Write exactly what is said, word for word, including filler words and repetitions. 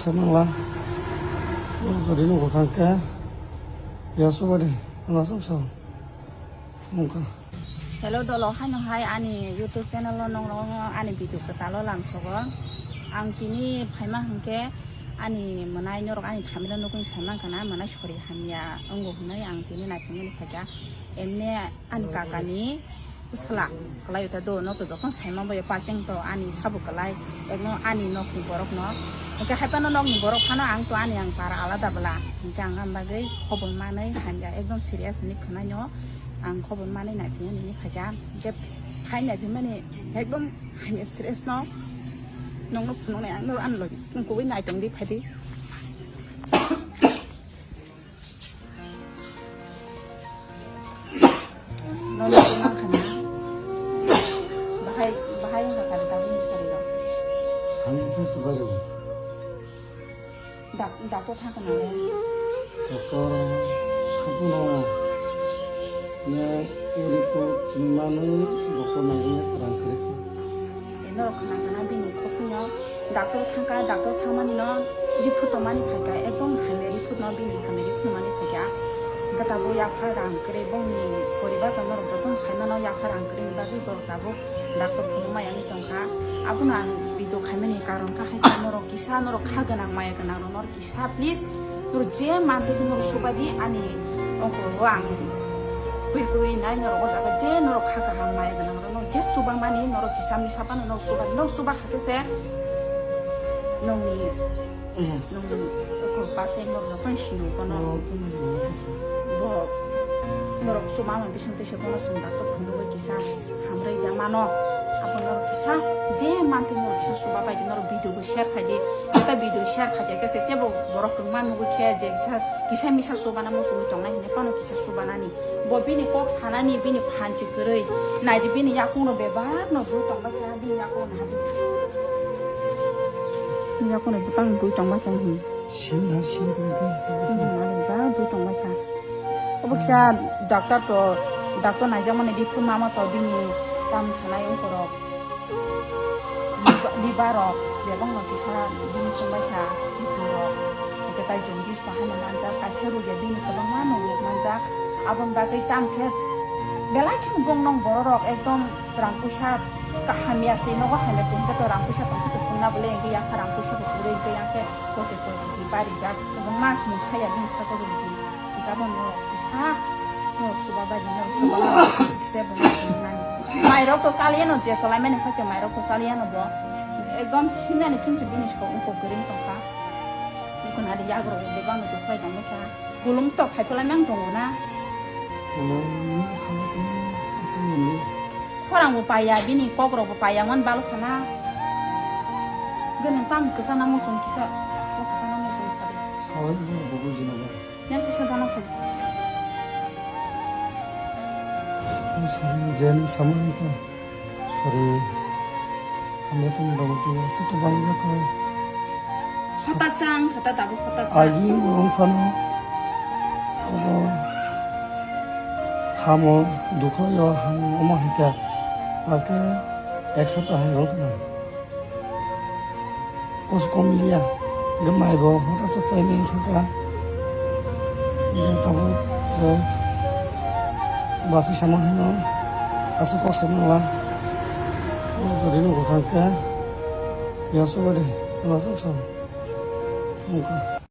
Samangla. Jodi no kangke. Ya subadi. Masuk so. Mungka. Hello dolo, hano hai ani YouTube channel o nong nong ani video kwtal o lamsogo. Ang tini phaima hwnkhe ani mwnai norok ani thamino nukung saimang kana mwnai sori hamya wngo hwnwi ang tini naithokmani phaikha. Emne ani kakani bwsala kwlai ta do, no to jokhon saima boyo pacheng to ani sabo kwlai, ekno ani nokni borok no, hwnkhe haiphano nokni borok phano ang to ani ang para alada bwla, hwnkhe ang am bagwi khobor manwi hamya ekdom serious ni khwnai no, ang khobor manwi naiphiya nini phaikha, hwnkhe phai naiphimani ekdom hamya serious no, nokno phunuknai ang no ani logi kubui naitong di phaidi. Nono tei mankha na? Bahai, bahai wngkha sari tabuk ni sari rok. Ang khe subai rw. Dak-, doctor thangkha na le? Doctor thangkha na. Ne report chwng mano doctor nangkhe kwrang kwrwi. Norok khna khna bini khokno doctor thangkha, doctor thangmani no report tongmani phaikha, ekdom hamya report no bini hamya report tongmani phaikha. Hwnkhe tabuk yapha rang kwrwi bongni poribar tong norok jotono saimano yapha rang kwrwini bagwi borok tabuk doctor phunukma yangwi tongkha. Abono ang video khaimani karon kha hai khe norok kisa norok kha gwnang maya gwnang rok norok kisa please, norok je mantwi khe norok subadi ani ongkoro ang kwrwi kwrwi nai norok o jaga je norok kha kaham maya gwnang rok norok je chubamani norok kisa misa phano norok subadi norok chuba kha khe se nongni nongni ongkoro pasai norok jotono sino bono bo norok chubama bising twi se bono chwng doctor phunugwi kisa. Hamrwi ya mano. Abo norok kisa je mantwi norok kisa suba bai di norok video bo share khai di. Kisa video share khai di kisa je bo borok kwbangma nugwi khe je kisa, kisa misa subana muchungwi tongnai hinwi phano kisa subanani. Bo bini kok sanani bini phanchi kwrwi. Nai di bini yakung no bebak no bui tongbai kha bini yakung no hadi. Bini yakung no bebak no bui tongbai kha hin. Sin ha sin kung kha. Bini yakung no bebak bui tongbai kha. Obo kisa doctor to, doctor naijakmani report mama to bini tam sanai ongkorok. Liver, liver rok bebak no kisa bini chwngbai kha, kidney rok. Hwnkhe tai jaundice bo haino manjak, kaisa rugya bini kwbangma no rok manjak. Aboni bagwi tam khe belai kheno bong nong borok rok ekdom rang puisa kaham ya se, nogo hamya se, hwnkhe to rang puisa tong khe se phunna bole, hwnkhe yakha rang puisa bo kwrwi, hwnkhe yakhe kote kote di barijak, kwbangma mungsa ya bini saka rok di. Gabon norok kisa, norok suba bai di, norok suba bai di, kisa bo norok nani. Mairok to saliya no je kwlai mani hwnkhe mairok to saliya no bo. Ekdom hinani chumse bini saka ungkok kwrwi tongkha. Ungkha nari yagrok bebak no dokhlai tongkha. Bolong tok phai phalai mang tongo na. Bolong sama sini asal mandi. Khorang bo paiya, bini kok rok bo paiya, man balo khana. Gwnang tam kwchana muchung kisa, o kwchana muchung sari. Sawai bo bo bujina ba. Yang kisa dana phai. Sari jen sama itu. Sorry. Hamya tong dong tu, asa tu bang ya ko. Khata chang, khata tabuk khata chang. Agi urung phano. Obo hamo dukho yo hamo omo hita. Ake ek sapta hai rok na. Kos kom liya. Gemai bo hota cha chai ni thaka. Ge tabo je basi sama hino. Asu kok sama la. O jodi no gokang ke. Ya so de. Ala so so. Mungka.